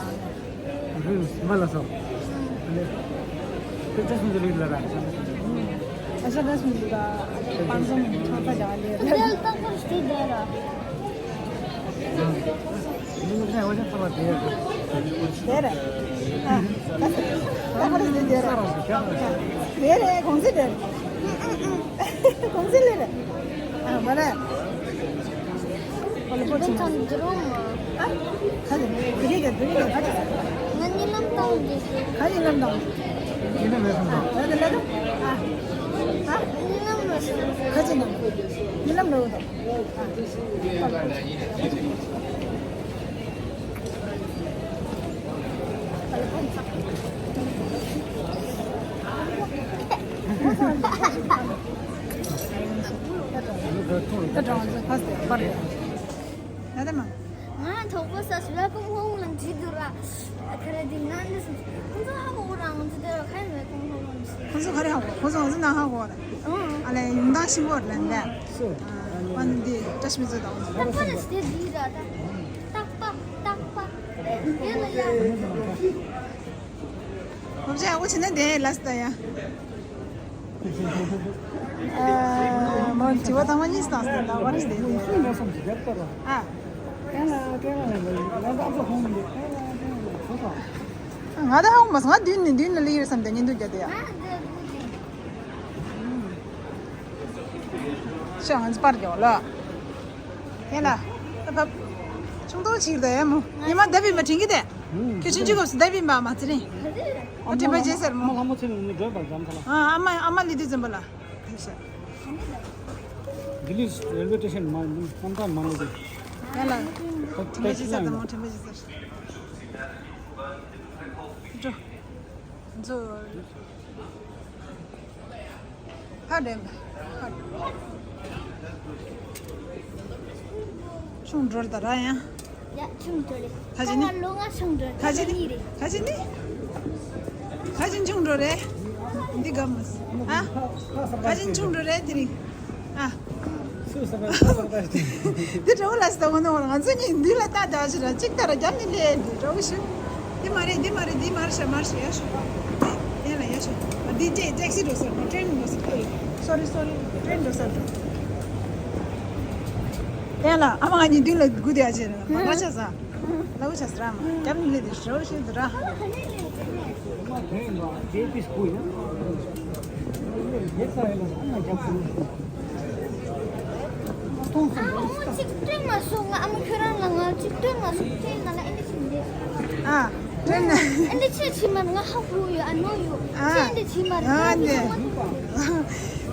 རུ་མ་ལ་ས། ཨ་ལེ། ཁྱེད་ཅག་སུན་ཟི་རི་ལ་ར། ཨ་ཤ་ད་སུན་ཟི་ད། པང་སོང་ཐོག་ད་ཡ་ལེ། དེ་ལྟ་བུར་སྟེ་དེ་ར། དེ་རེད། ཨ། ད་ད་ད་ད་དེ་རེད། དེ་རེད། གོང་ཚད་རེད། གོང་ཚད་ལས་རེད། ཨ་མ་རེད། ཨོ་ལེ་པོ་ཆུང་། ཨ། ཁ་ཅིག་དེ་རེད། དེ་རེད། ཁ་ཅིག་ང་གཉིད་ལམ་བཏང་གི། ཁ་གཉིད་ལམ་བཏང་། གཉིད་ལམ་མེད་སོང་ད། ཨ་ད་ད་ད། ཨ། ཨ། གཉིད་ལམ་མེད་སོང་། ཁ་ཅིག་ན། གཉིད་ལམ་རེད་འདུག་ང་དོག་པོ་ཟ་སུ་ལ་ཀུན་ཧོང་ལ་འདྲི་འདུག་ར། ཁ་ར་དེ་ང་ནི་སུ་ཁོང་ཚོ་ཧ་གོ་རང་ཚོ་དེ་ཁ་ནས་ཀུན་ཧོང་ལ་འདྲི། ཁོང་ཚོ་ག་རེ་ཧ་གོ། ཁོང་ཚོ་ང་ཚོ་ནང་ཧ་གོ་ར། ཨ་ལས་ཡོང་སྟངས་ཤིང་བོར་ལན་ལས། སུ། ཨ་ནི་འདི་བཀྲ་ཤིས་པའི་ཚོ་དང་། རྟག་པ་ལ་སྟེ་འདི་ར་ད། རྟག་པ་རྟག་པ། ཡོད་ལ་ཡ། སློབ་ཆ་ཡག་པོ་བྱས་ན་བསྡད་ལ་སི་ད་ཡ། ཨ། མ་དྲི་བ་དང་མ་གཉིས་བཏང་སྟེ་ད་བར་བསྡད་དེ། ཨ། ང་ད་ཧ་གོ་མ་སོང་། ང་མདུན་ནས་མདུན་ལ་སླེབས་ཡོད་བསམ་སྟེ་བརྙན་ཐུང་རྒྱག་དེ་ཡ། ཤ་ང་ཚོ་པར་རྒྱག་ལ། ཡ་ལ། ད་བབ། ཆུང་ཐོག་ཅིག་ད་ཡ་མོ། ཉི་མ་ལྡབ་ཡིན་པ་དྲན་གི་དེ། ཁྱོད་ཆུང་ཆུང་སྐབས་སུ་ལྡབ་ཡིན་པ་མ་ཚེ་རིང་། ཨ་དྲན་པ་བརྗེད་ཟེར་མོ། ཨ་མོ་ཚེ་རིང་ནི་འགྲོ་བར་འཛམ་ས་ལ། ཨ་ཨ་མ་ཨ་མ་ལི་དུས་འཛིན་པ་ལ། ཐེ་ཤ། ལྡི་ལི་རེལ་ཝེ་སི་ཊེ་ཤན་མ་རྣམ་ཐར་མ་ནོར་གི། ཡ་ལ། ད་དྲན་པ་བརྗེད་ཟེར་ད་མོ་དྲན་པ་བརྗེད་ཟེར། འགྲོ། ཚོ། ཧ་རེམ། ཧ། ཆུང་འགྲོ་རེད་ད་ར་ཡང་། ཡ་ཆུང་འགྲོ་རེད། ཁ་ཅིག་ནི། ལོ་ལྔ་ཆུང་འགྲོ་རེད། ཁ་ཅིག་ནི། ཁ་ཅིག་ནི། ཁ་ཅིག་ཆུང་འགྲོ་རེད། འདི་གམ་མ་སི། ཨ། ཁ་ཅིག་ཆུང་འགྲོ་རེད་དེ་རིང་། ཨ། སུ་ས་བ་ས་བ་ཏ་ཏི། འདི་འདྲ་བོ་ལ་སི་ད་འོ་ན་འོ་ན་ང་ཚོ་གཉིས་འདི་ལ་ལྟ་ད་ཞིག་ར་གཅིག་ལྟ་ར་རྒྱབ་ནས་ལས་འདི་འདྲ་བོ་ཞིག་འདི་མ་རེད། འདི་མ་རེད། འདི་མར་ཤ་མར་ཤ་ཡ་ཤོ། ཡ་ལ་ཡ་ཤོ། འདི་ཏེ་ཏེག་སི་འགྲོ་ས་འགྲོ། ཊེན་འགྲོ་ས་འགྲོ། སོ་རི་སོ་རི། ཊེན་འགྲོ་ས་འགྲོ། ཡ་ལ་ཨ་མ་ང་གཉིས་མདུན་ལ་སྒུག་བསྡད་ཡ་ཅེ་ར་མ་མ་ཆ་ས། ལ་བུ་ཆ་ས་ར་མ་རྒྱབ་ནས་ལས་འདི་འདྲ་བོ་ཞིག་འདི་ར། ཨ་མ་འོ་གཅིག་སྤྲད་མ་སོང་། ང་ཨ་མ་ཁྱོད་རང་ལ་ང་གཅིག་སྤྲད་མ་སོང་། ཁྱེད་ང་ལ་ཨེ་འདྲ་ཞིག་འདི། ཨ། སྤྲད་ན། ཨེ་འདྲ་ཆེ་ཆེ་མ་ང་ཧ་གོ་ཡོད། ཨ་ནོ་ཡོད། ཨ། ཁྱེད་འདི་ཆེ་མ་རེད། ཨ་ནི།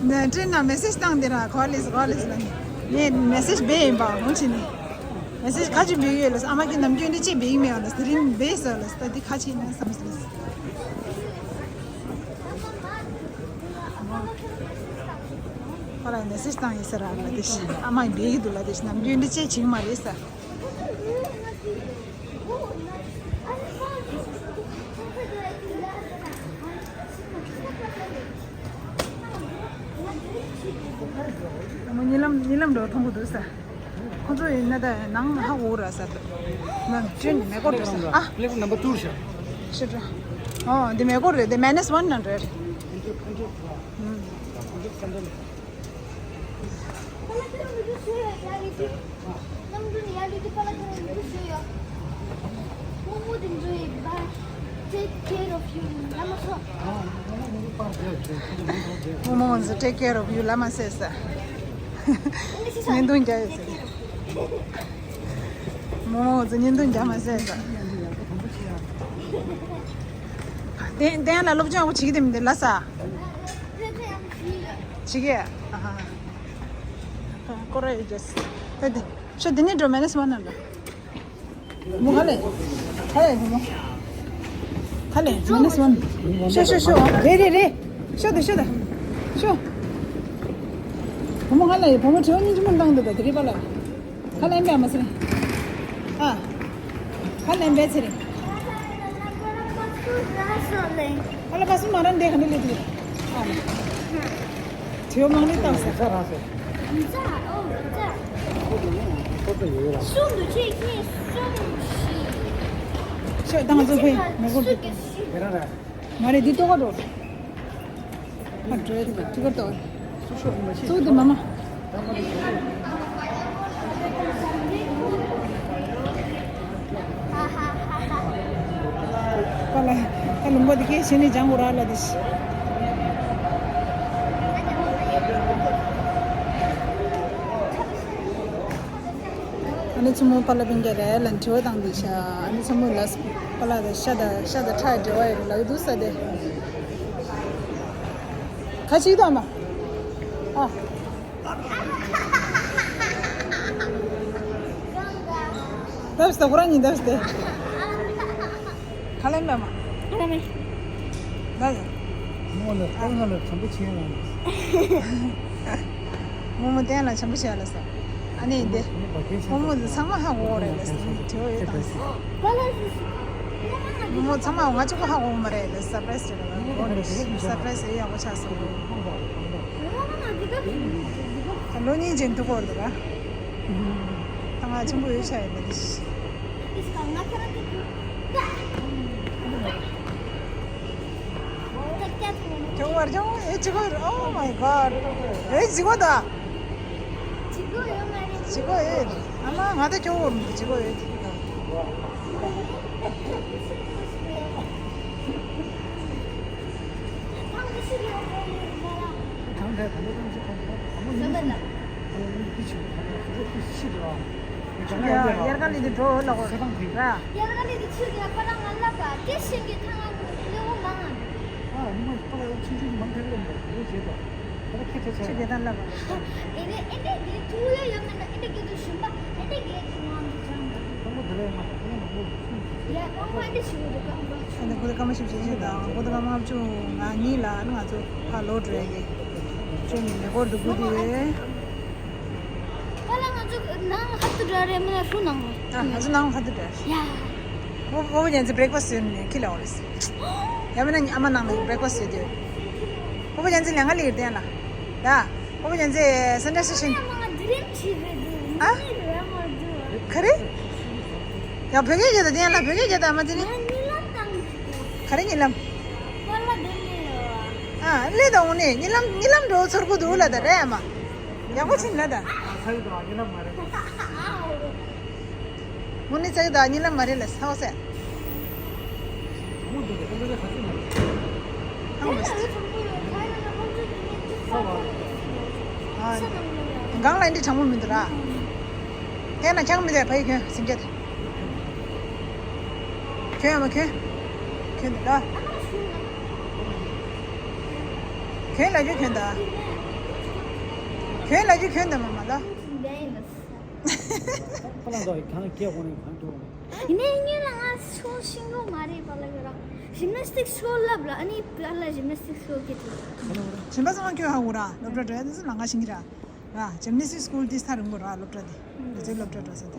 ནས་སྤྲད་ན་མེ་སེ་ཇི་བཏང་དེ་ར། གོ་ལེ་སི་གོ་ལེ་སི་ལ་ནི། ངས་མེ་སེ་ཇི་བེ་ཡིན་པ་འོ་ཆེ་ནི། མེ་སེ་ཇི་ཁ་ཅིག་བེ་ཡོད་ལ། ཨ་མ་གི་ནམ་རྒྱུན་འདི་ཅེ་བེ་ཡིན་མེད་ལ། དེ་རིང་བེ་ས་ལ། ད་འདི་ཁ་ཅིག་ན་བསམ་སོང་། ཁོ་ལ་མེ་སེ་ཇི་བཏང་ཡིན་ས་ར་ལ་དེ་ཤི། ཨ་མ་ཡིན་བེ་གི་འདུག་ལ་དེ་ཤི། ནམ་རྒྱུན་འདི་ཅེ་བྱིང་མ་རེད་ས། མོ་གཉིད་ལམ་གཉིད་ལམ་འགྲོ་མཐོང་གི་འདུག་ས། ཁོ་ཚོ་ཡིན་ན་ད་ནང་ཧ་གོ་ར་ས། ད་ནང་ཅན་མེ་འཁོར་འགྲོ་ས། ཨ། ལེབ་ནམ་བར་ཊུ་རེད་ཤག་ཤི་ཏྲ། ཨོ་འདི་མེ་འཁོར་རེད། འདི་མའི་ནས་ཝན་ནང་རེད། Momo wants to take care of you. Lama says that. བརྙན་ཐུང་རྒྱག་ཡོད་ཟེར། Momo wants to བརྙན་ཐུང་རྒྱག་མ་ཟེར་ཟེར། དེ་དེ་ཡང་ལ་སློབ་སྦྱོང་ཡག་པོ་བྱེད་ཀྱི་དེ་མི་འདུག་ལ་ས། བྱེད་ཀྱི། ཨ་ཧ། ཀོ་ར་ཡོད་ཅེས། ད་དེ་ཤོ་དེ་ནས་འགྲོ་མེད་ན་སི་མ་ན་འགྲོ། མོ་ཁ་ལེ། ཁ་ལེ་བུ་མོ། ཁ་ལེ་མེ་ནས་སོན། ཤོ་ཤོ་ཤོ། རེ་རེ་རེ། ཤོ་དེ་ཤོ་དེ། ཤོ། བུ་མོ་ཁ་ལེ་བུ་མོ་བྲེའུ་སྙིང་རྗེ་མོ་བཏང་འདུག་ད་དེ་རེ་པ་ལ། ཁ་ལེ་མེ་མ་སི་རེ། ཨ། ཁ་ལེ་མེ་ཚེ་རེ། ཁ་ལེ་པ་སུ་མ་རན་དེ་ག་འདི་ལེ་དེ། ཨ། བྲེའུ་མང་ནི་བཏང་ས། ཤུང་དུ་ཆེ་ཁྱེད་ཤུང་ཤི། ཤོད་དང་ཚོ་ཕེ་མེ་གོར་དུ། མ་རེད་འདི་ལྟོ་ག་འགྲོ། ཨ་འགྲོ་ཡ་དེ་ག་ཐུག་གར་ལྟོ། ཚུགས་དེ་མ་མ། པ་ལ་ད་ལུང་པ་འདི་གས་བྱས་ནས་སྦྱང་དགོས་ར་ལ་དེ་ཤི། ཨ་ནི་ཚོ་མོ་པ་ལ་བིང་ག་རེ་ལ་དྲི་བ་བཏང་འདི་ཤ། ཨ་ནི་ཚོ་མོ་ལ་པ་ལ་དང་ཤ་དང་ཤ་དང་ཁྲག་འབྲེལ་བ་ཡོད་རེད་ལབ་འདུག་ས་དེ། ཁ་ཅིག་དང་མ། ཨ། ད་བས་ད་ཁོ་རང་གཉིས་ད་བས་ཏེ། ཁ་ལེན་པ་མ། ཁ་ལེན་མེ། ད་ཡ། མོ་ལ་ཏང་ལ་ལ་བྱམས་པོ་བྱེད་ཡ་ཡིན། མོ་མོ་བསྟན་ལ་བྱམས་པོ་བྱེད་ཡ་ལ་ས། ཨ་ནི་འདི། མོ་མོ་ཚང་མ་ཧ་གོ་རེད་ལ་ས། དེ་བས་ཡོད་དང་། མོ་མོ་ཚང་མ་ང་གཅིག་པོ་ཧ་གོ་མ་རེད་ལ་ས་པ་རེ་སི་རེད་ལ། སར་པ་ར་ཡི་ཟི་ཡག་པོ་ཆགས་སོང་། ལོ་གཉིས་ཅན་ཐུག་གོ་འདུག་ག་ད་ང་ཆེན་པོ་ཡོད་ཤག་ཡིན་པ་དེ། ཁྱོད་བར་ཁྱོད་ཨེ་ཅི་གོ། Oh my God. ཨེ་ཅི་གོ་ད། ཅི་གོ་ཡོད་མ་རེད། ཅི་གོ་ཨེ། ཨ་མ་ང་ད་ཁྱོད་འོར་མི་ཅི་གོ་ཨེ། དབྱར་ཁ་ལི་དེ་འགྲོ་ལ་གོ་ར། དབྱར་ཁ་ལི་དེ་ཆུ་གི་ཁ་རང་ང་ལ་ག་དེ་ཤིང་གི་ཐང་ང་ལེའུ་མང་ང་། ཨ་ནི་མ་ཁོ་ལ་ཆུང་ཆུང་མང་ཐལ་ལེ་མ་ལེའུ་བྱེད་དོ། ཁྱེད་ཆེ་ཆེ། ཆེ་གེ་དང་ལབ་པ། ཨེ་ནས་ཨེ་འདྲས་འདི་ཐུག་ཡ་ཡོད་མེད་ན་ཨེ་འདྲས་གེ་དུ་ཞུམ་པ་ཨེ་འདྲས་གེ་དུ་ངང་དུ་བྱང་། དང་པོ་དེ་ལ་ཡང་མ་དང་པོ་ཡང་མ་ལོ་ཆུང་། ཡ་དང་པོ་ཨེ་འདྲས་ཞུ་གི་འདུག་གམ་ག་ཨ་ནི་གོ་ད་སྐར་མ་བཞི་བཅུ་ཞེ་བཞི་དང་གོ་ད་སྐར་མ་ལྔ་བཅུ་ང་གཉིས་ལ་ཨ་ནི་ང་ཚོ་ཕ་ལོ་འགྲོ་ཡ་གི་ཅོ་ནི་མེ་འཁོར་དུ་བུ་དེ་ཡོད། ད་ལ་ང་ཚོ་ནང་ཧ་ཏུ་འདྲ་རེད་མིན་ན་ཧྲུ་ནང་རེད། ཨ་ང་ཚོ་ནང་ཧ་ཏུ་འདྲ། ཡ། ཨོ་ཨོ་ཉན་ཚེ་བྷི་རེག་ཕ་སི་ཡོད་ནི་ཁི་ལ་འོ་རེད། ཡ་མིན་ན་ཨ་མ་ནང་ནས་བྷི་རེག་ཕ་སི་ཡོད་དེ། ཨོ་ཉན་ཚེ་ལས་ང་ལས་དེ་ན། ད། ཨོ་ཉན་ཚེ་སེན་ཊར་སི་ཊེ་ཤན། ཨ། ག་རེ། ཡ་བོད་སྐད་རྒྱག་ད་དེ་ཡང་ལ་བོད་སྐད་རྒྱག་ད་མ་དེ་ནི། ག་རེ་གཉིད་ལམ། ཨ་ལས་ད་འོ་ནི་གཉིད་ལམ་གཉིད་ལམ་འགྲོ་ཚོར་གོ་འདུག་ལ་ད་རེད་ཨ་མ། ཡག་པོ་ཕྱིན་ལ་ད། མོ་ནི་ཚ་གི་དང་གཉིད་ལམ་མ་རེད་ལ་ས་འོ་ཟེར། སྒང་ལ་འདི་གྲང་མོ་མི་འདུག་ར། ཧེ་ན་ཁྱང་མི་དེ་ཕ་ཡི་གྱོན་སིང་གེ་དེ། གྱོན་ཡ་མ་གྱོན། གྱོན་འདུག་ར། གྱོན་ལ་རྒྱུ་གྱོན་ད། གྱོན་ལ་རྒྱུ་གྱོན་ད་མ་མ་ལ། ཁོ་རང་ཚོ་གང་སྐད་ཁོ་ནས་གང་འགྲོ་ནས། ཡིན་ནའི་སྔོན་ལ་ང་ཤོ་ཤིང་གོ་མ་རེད་པ་ལ་ཡོད་ར། ཇི་མ་སི་ཊིག་ཤོ་ལབ་ལ་ཨ་ནི་པ་ལ་ཇི་མ་སི་ཊིག་ཤོ་གི་དུ། གཞན་པ་ཚང་མ་ཁྱོད་ཧ་གོ་ར་སློབ་གྲྭ་འགྲོ་ཡ་དེ་ཚོ་ལ་ང་ཤིང་གི་ར། ར་ཇི་མ་སི་ཊིག་སི་ཀུལ་དེ་ས་རིང་པོ་ར་སློབ་གྲྭ་དེ། དེ་ཚོའི་སློབ་གྲྭ་འགྲོ་ས་དེ།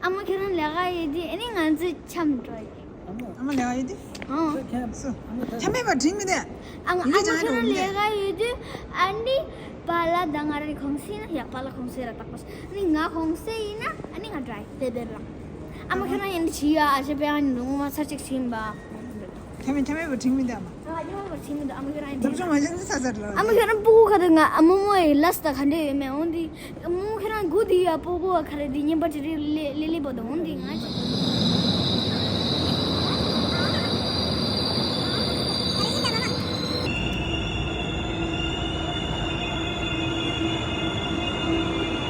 ཨ་མ་ཁྱོད་རང་ལས་ཀ་ཡོད་དུས་ཨ་ནི་ང་ཚོའི་འཆམ་འགྲོ་ཡི། ཨ་མ་ལས་ཀ་ཡོད་དུས། ཨང་། སུ། འཆམ་མེད་པར་དྲིན་མི་དེ། ཨ་ང་ཡི་གེ་ཨ་མ་སྦྱང་ཡ་ཁྱོད་རང་འགྲོ་མི་ལས་ཀ་ཡོད་དུས་ཨ་ནི་པཱ་ལགས་དང་ང་རང་གོང་སེ་ཡིན་ན་ཡ་པཱ་ལགས་གོང་སེ་ར་རྟག་པར་ཨ་ནི་ང་གོང་སེ་ཡིན་ན་ཨ་ནི་ང་འགྲོ་ཡི་དེ་དེ་ལ། ཨ་མ་ཁྱོད་རང་ཡིན་དུས་བྱི་ཡ་ཨ་ཅེ་པའི་ཨ་ནི་ངོ་མ་ཚར་གཅིག་ཕྱིན་པ། ཐེ་མེ་ཐེ་མེ་བ་ཁྲིང་མི་འདུག་ཨ་མ། ཨ་ཡོད་བ་ཁྲིང་མི་འདུག་ཨ་མ་ཁྱོད་རང་ཡིན་འདུག་ཅོ་མ་ཅན་ས་ས་ར། ཨ་མ་ཁྱོད་རང་སྤུ་གུ་ཁ་དུ་ང་ཨ་མ་མོ་ཡི་ལས་ད་ག་འདྲ་ཡོད་མེད་འོང་དེ། ཨ་མ་ཁྱོད་རང་སྒུག་དེ་ཡ་སྤུ་གུ་བ་ཁ་རེ་དེ་ཉིན་པ་ཅི་རེ་ལེ་ལེ་ལེ་བོ་དང་འོང་དེ་ང་ཅི།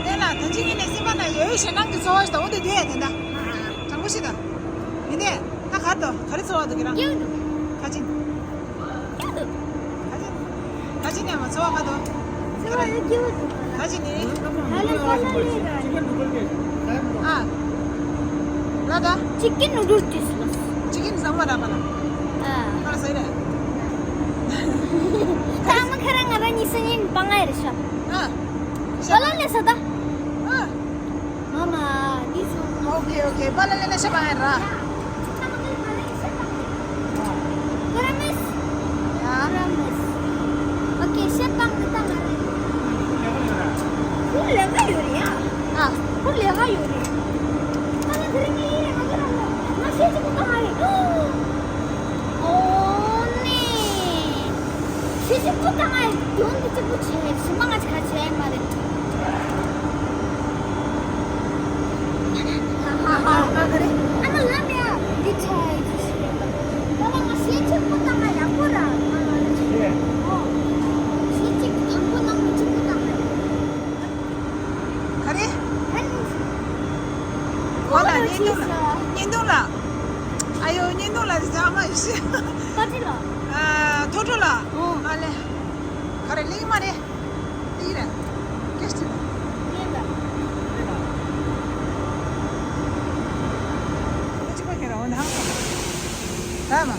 དེ་ལ་ད་ཅི་ངས་ནས་སེམས་པ་ན་ཡོད་ཞེ་སྣང་གི་ཚོར་བ་ཞིག་དང་འོང་དེ་དུས་ཡ་དེ་འདྲ། དྲང་པོ་ཞིག་དང་། ཡིན་ནས། ད་ག་རེ་འདུག་ག་རེ་ཚོར་བ་འདུག་ཁྱེད་རང་། སྐྱིད་པོ་འདུག་ཁ་ཅིག་སྐྱིད་པོ་འདུག་ཁ་ཅིག་ཁ་ཅིག་ནས་མ་ཚོར་བ་ག་འདུག་ཚོར་བ་ཡོད། སྐྱིད་པོ་འདུག་ཁ་ཅིག་ནི། ཧ་ལས་ཧ་ལས་ལས་ར། ཨ། ལ་ད། ཅི་ཀིན་ནུ་ཌལ་དུས་ལ། ཅི་ཀིན་ཟ་མ་ར་པ་ལ། ཨ། ཁ་ལ་ཟ་ཡི་རེད། ད་མ་ཁ་ར་ང་ར་ཉི་ས་ཉིན་པ་ང་ཡི་རེད་ཤག་ཨ། པ་ལ་ལས་ས་ད། ཨ། Mama, this one. Okay, okay. Pala le na siya ba ra. Promise? Yeah. Promise. Okay, siya pang kita mare. Ko le ga yori ya. Ah, ko le ga yori. Pala dere ni re ma ga ra. Ma siya ko ta mare. Oh, ne. ཁྱེད་ཀྱི་སྤུ་དང་ཨ་ཡི་དོན་འདི་གཅིག་པུ་བྱས་ནས་གཞན་པ་ང་ཚོ་ག་བྱས་ཡ་མ་རེད། ཨ་མ་ལ་མེ་ཨ་འདི་ཆ་ཡི་ཁྱི་ཞིག་རེད། ད་ལ་ང་ཤེས་ཀྱི་སྤུ་དང་ཨ་ཡག་པོ་ར། ཨོ། ཤེས་ཀྱི་དང་པོ་ནང་མི་གཅིག་པུ་དང་ཨ་ཡི། ག་རེ། ཨོ་ལ་བརྙན་ཐུང་ལ། བརྙན་ཐུང་ལ། ཨ་ཡོ་བརྙན་ཐུང་ལ་དེ་ཚོ་ཨ་མ་ཡོད་ཤི། པ་ཏི་ལ། ཨ། ཐོ་ཐོ་ལ། ཨོ། ཨ་ལེ། ག་རེ་ལིང་མ་རེད། ལིང་རེད། ཀེ་སི་ཏི་ལ། ལིང་ལ། ཨོ་ཅི་པ་ཁེ་ར་ཨོ་ན་ཧང་སང་། ད་མ།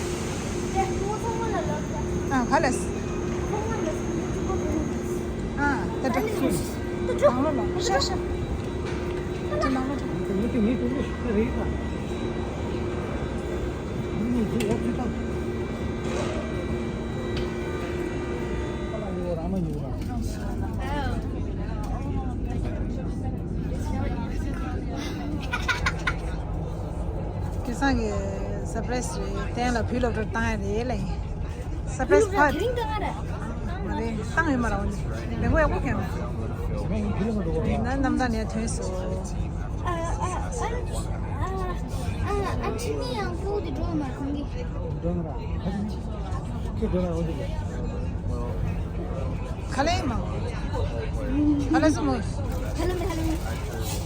ཨ་ག་ལེ། ཨ་ད་ད། ད་ད། ནང་ལོགས་ལ་ཤ་ཤ། ད་ནང་ལོགས་ལ། ཁེ་སང་གི་སར་པ་རའི་སི་རེད། གཏན་ལ་བུ་སློབ་གྲྭར་བཏང་ཡ་རེད་ལ་ཡིན། སར་པ་རའི་སི་ཕ། དེ་རིང་བཏང་ཡ་རེད། མ་རེད། བཏང་ཡོད་མ་རེད། འོ་ནི་ལས་འགོ་ཡག་པོ་ཁེལ་མ། ན་གནམ་ཐང་ནས་ཐོན་སོང་། ཨ་ཨ་ཨ་ཨ་ཨ་ཨ་ཁྲི་ནི་ཡང་པོ་དེ་འགྲོ་མ་ཁོང་གི། འགྲོ་མ་ར། ཁྱེད་འགྲོ་མ་འོ་དེ་ག་ལེ་མ། ག་ལེ་སོང་མོ། ཧ་ལམ་ཧ་ལམ།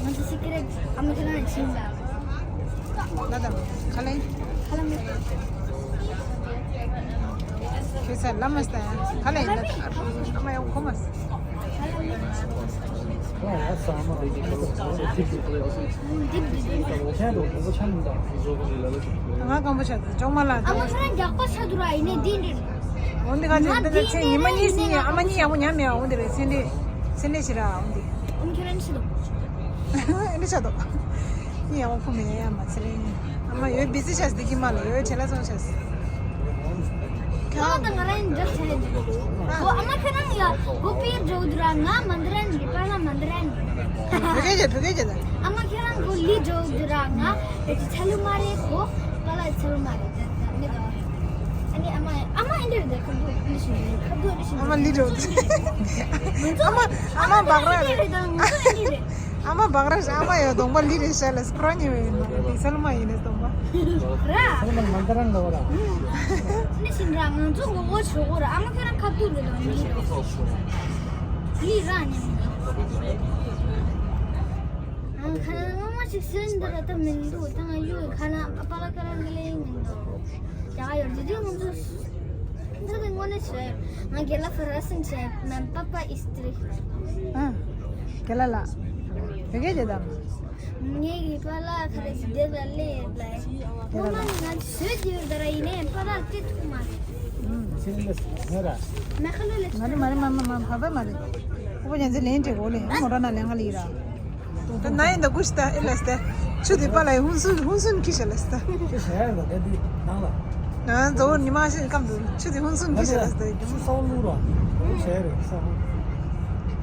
ང་ཚོ་སི་ཀི་རེ་ཨ་མ་ཁྱེད་རང་ཕྱིན་པ། ལ་དང་ག་ལེ། ཧ་ལམ། ཁྱེད་ཚ་ལ་མ་སྟ་ག་ལེ། ཨ་མ་ཡང་ཁོ་མ། ང་སྐམ་པོ་ཆགས་འདུག་ཅོག་མ་ལ། ཨ་མ་ཁྱེད་རང་རྒྱགས་པ་ཆགས་འདུག་ར། ཡིན་ནའི་འདི་འདྲ། འོན་ཏེ་ག་ཚོད་འདི་ལ་ཚེ་ཉི་མ་གཉིས་ནི་ཨ་མ་གཉིས་ཡག་པོ་ཉམས་ཡ་འོན་ཏེ་རེད། ཚེ་འདི་ཚེ་འདི་ཞིག་ར་འོན་ཏེ། ཨ་མ་ཁྱེད་རང་ཆི་འདུག་ཨེ་འདི་ཆགས་འདུག་ཨ་མ་ཡག་པོ་མེད་ཡ་མ་ཚེ་རིང་། ཨ་མ་ཡོད་བི་ཟི་ཆགས་འདི་གི་མ་ལ་ཡོད་བྱེད་ལ་སོང་ཆགས། ཁྱོད་དང་ང་རང་འདྲ་ཆགས་འདུག་ཨོ་ཨ་མ་ཁྱེད་རང་ཡ་གོ་པིར་འགྲོ་འདུག་ར། ང་མ་འདི་རན་གི་པ་ལ་མ་འདི་རན་གི། བོད་སྐད་བྱེད། བོད་སྐད་བྱེད་ད། ཨ་མ་ཁྱེད་རང་གོ་ལི་འགྲོ་འདུག་ར། ང་བོད་ཀྱི་ཆ་ལུགས་མ་རེད། གོ་པ་ལ་ཆ་ལུགས་མ་རེད་ད་ད་མི་ད། ཨ་ནི་ཨ་མ་ཨ་མ་ཨེ་འདྲ་རེད་ད། ཁ་དུ་ཨེ་ཤི་ཁ་དུ་ཨེ་ཤི། ཨ་མ་ལི་འགྲོ་འདུག་ང་ཚོ་ཨ་མ་ཨ་མ་ཨ་མ་བག་ར་རེད། ད་ང་ཚོ་ཨེ་འདྲ་རེད། ཨ་མ་བག་ར་ཞིག་ཨ་མ་ཡོད་གདོང་པ་ལི་རེད་ཤག་ལ་སྐྲོ་ཉེ་བའི་མ་རེད། དེ་སལ་མ་ཡིན་ནས་གདོང་པ། ར། སལ་མ་མ་འདི་རང་འདྲ་བ་ར། ནི་ཤིན་ར་ང་ཚོ་ངོ་བོ་ཆོག་གོ་ར། ཨ་མ་ཁྱེད་རང་ཁ་ཐུག་རེད་དང་ལི་ར། ལི་ར་ཉེ་མི་འདུག་ཨ་ཁ་ངོ་མ་ཞིག་སེམས་འདི་ར་ད་མི་འདུག་ད་ང་ཡོད་ཁ་ན་ཨ་པ་ལ་ཁ་ར་ལི་ལི་མི་འདུག་ཡ་ཡོད་འདི་འདི་ང་ཚོ། འདི་དེ་དངོས་གནས་བྱས། ང་རྒན་ལགས་ཕར་ར་སེམས་བྱས། མམ་པ་པ་ཨིས་ཏྲི། ཨ། རྒན་ལགས་ལགས། བོད་སྐད་བྱེད་དམ། ངའི་གི་པཱ་ལགས་ཁ་རེ་ཞིག་བསྡད་ལ་སླེབས་ལ། ཁོ་མ་ང་བཟོས་ཀྱི་ཡོད་ད་ར། ཡིན་ནའི་པཱ་ལགས་བལྟས་ཐུབ་མ་རེད། ཨུམ། ཕྱི་ལ་ང་ར། མ་ཁ་ལོ་ལ། མ་རེད་མ་རེད་མ་མ་མ་བབས་པ་མ་རེད། ཁོ་པ་ཉན་ཚེ་ལན་དྲེ་གོ་ལེ་མོ་ར་ན་ལེན་ག་ལི་ར། ད་ན་ཡིན་ད་གུ་ཤི་ད་ཨེ་ལས་ད། ཆུ་དེ་པ་ལ་ཡི་ཧུན་སུན་ཧུན་སུན་ཁི་ཤ་ལས་ད། ཁི་ཤ་ཡ་ད་ད་དེ་ནང་ལ། ང་ཛོ་ཉི་མ་ཤི་སྐམ་དུ་ཆུ་དེ་ཧུན་སུན་ཁི་ཤ་ལས་ད། ཆུ་སོག་ལུ་ར། ཁི་ཤ་ཡ་རེད་ས།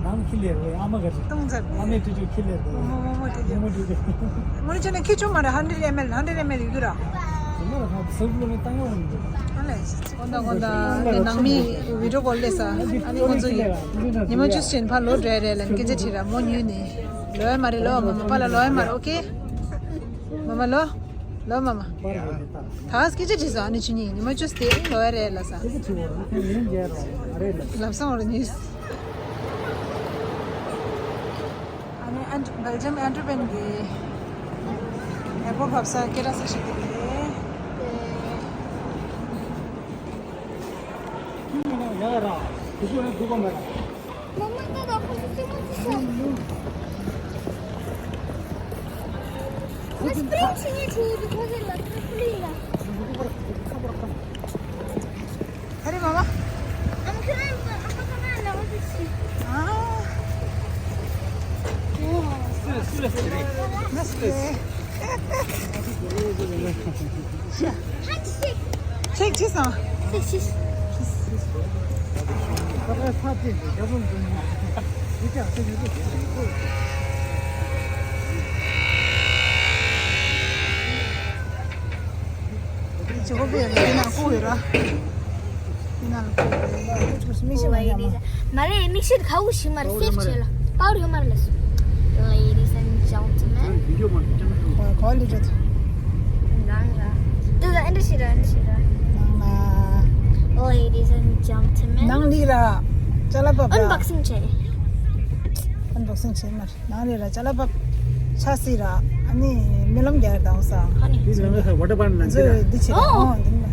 ནང་ཁི་ལེ་རེད། ཨ་མ་ག་ཅི། ཏུང་ཚར། ཨ་མའི་ཏུ་ཅུ་ཁི་ལེ་རེད། མོ་མོ་མོ་ཏུ་ཅུ། མོ་མོ་ཏུ་ཅུ། ངོ་ཆེ་ན་ཁི་ཆུ་མ་རེད། ཧན་ཌེ་ཌི་ཨེམ་ཨེལ་ཧན་ཌེ་ཌི་ཨེམ་ཨེལ་ཡོད་ར། ཨ་ལས། ཁོང་དང་ཁོང་དང་ནང་མི་བི་ཌིའོ་ཀོལ་སླེབས་ས། ཨ་ནི་ཁོང་ཚོ་ཡིས་ཉི་མ་ཅུས་ཅིན་ཕར་ལོག་འགྲོ་ཡ་རེད་ལབ་སྐད་ཆ་དྲིས་ར། མོ་ཉུལ་ནས་ལོག་ཡ་མ་རེད། ལོག་མ་མ་པཱ་ལགས་ལོག་ཡ་མ་རེད། ཨོ་ཁེ། མ་མ་ལོག་ལོག་མ་མ། ད་སྐད་ཆ་དྲིས་སོང་། ཨ་ནི་ཁྱོད་གཉིས་ཉི་མ་ཅུས་དེ་ལོག་ཡ་རེད་ལབ་ས། ལབ་སོང་ར་ཉུལ། ཨ་ནི་ཨན་བེལ་ཇམ་ཨན་ཊི་ཝེར་པན་གྱི་ཨེར་པོར་ཊི་བབས་ས་སྐད་གྲགས་ས་ཞིག་དེ་རེད། Mamma, guarda, cosa stiamo facendo? Ma spingi, cos'è la trampolina? Arriva, va. I'm trying to, I'm not gonna know what this is. Ah. Oh. Let's play. Handshake. Shake, kiss, huh? Kiss, kiss. ཅི་གོ་བེ་ཡིན་ན་ཀུ་ཡོད་ར། ཡིན་ན་ཀུ་ཡོད་ར། མི་ཤི་མ་ཡ་མ། མ་རེད། མིག་ཤེལ་ཁ་བོ་ཞིག་མ་རེད། སེབ་བྱས་ལ། པའོ་ཡོད་མ་རེད་ལ་སོ། Ladies and gentlemen. ཁོ་ལི་ཅོ། ནང་ལ། དེ་ལ་ཨེ་འདྲ་ཞིག་ར། ཨེ་འདྲ་ཞིག་ར། ནང་ལ། Ladies and gentlemen. ནང་ལི་ར། ཅ་ལག་པ་པ། Unboxing བྱས། Unboxing བྱས་མ་རེད། ནང་ལས་ར་ཅ་ལག་པ་ཆ་སྲིད་ར། ཨ་ནི་རྨི་ལམ་རྒྱག་ཡར་དང་ས། ཨ་ནི། འདི་ལ་ང་ཚོ་ཝ་ཊར་པཱག་ནང་ཚོད་འདི་བྱེད་ར། ཨོ། ཨོ་འདི་ནི།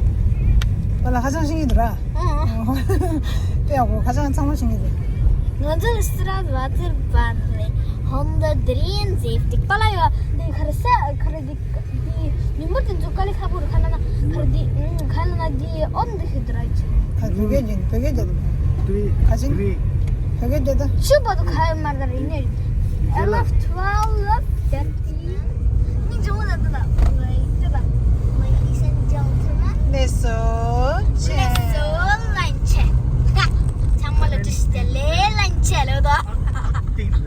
པ་ལ་ཧ་ཅང་ཤེས་ཀྱི་འདུག་ར། ཨོ། དཔེ་ཡག་པོ། ཧ་ཅང་ཚང་མ་ཤེས་ཀྱི་འདུག་ང་ཚོ་ལ་སི་ར་ཝ་ཙིར་བན་རེ། ཧོན་ད་དྲིན་ཟེར་ཏེ་པ་ལ་ཡོད། འདི་ཁར་ས་ཁར་འདི་འདི་ཉིན་མོ་དེ་ཚོ་དཀའ་ལས་ཁག་པོ་རེད། ཁ་ལ་ན་ཁར་འདི་ཁ་ལ་ན་འདི་ཨོམ་འདི་ཤི་འདུག་ར་ཅི། ཁ་བོད་སྐད་ཀྱི་བོད་སྐད་རྒྱབ། ཁ་ཅིང་། བོད་སྐད་རྒྱབ་ད། ཆུ་བ་དུ་ཁ་ཡོད་མ་རེད་ད་རིང་ནས། I love twelve, love thirteen. ཉིན་ཅུང་ལ་དུ་ལ། Ladies and gentlemen. ལེ་སོ་ཆེ། ལེ་སོ་ལན་ཆེ། ཚང་མ་ལ་ཏུ་ཤི་ཏེ་ལེ་ལན་ཆེ་ལེ་དོ། ཏིང་།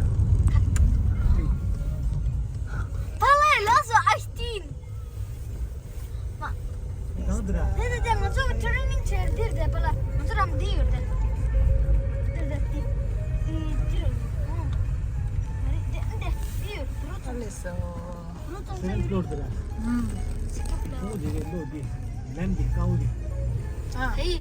ཕ་ལ་ལ་སོ་ཨ་ཏིན། མ། གང་འདི་ར། དེ་དེ་དེ་ང་ཚོ་ཊི་རེ་ནིང་བྱས་འདིར་བསྡད་པ་ལ་ང་ཚོ་རང་འདི་ཡོད་དེ། འདིར་བསྡད་དེ། འདི་འདིར། ཨོ། མ་རེད་དེ་འདི་འདི་ཡོད་དེ་རོ་ཚོ། ཨ་ལེ་སོ། རོ་ཚོ་ས་ཡོད་དེ། ཨུམ། སི་ཀ་ལ། ཨོ་འདི་རེད་ལོ་འདི། ལན་འདི་ཀའོ་འདི། ཨ། ཧེ།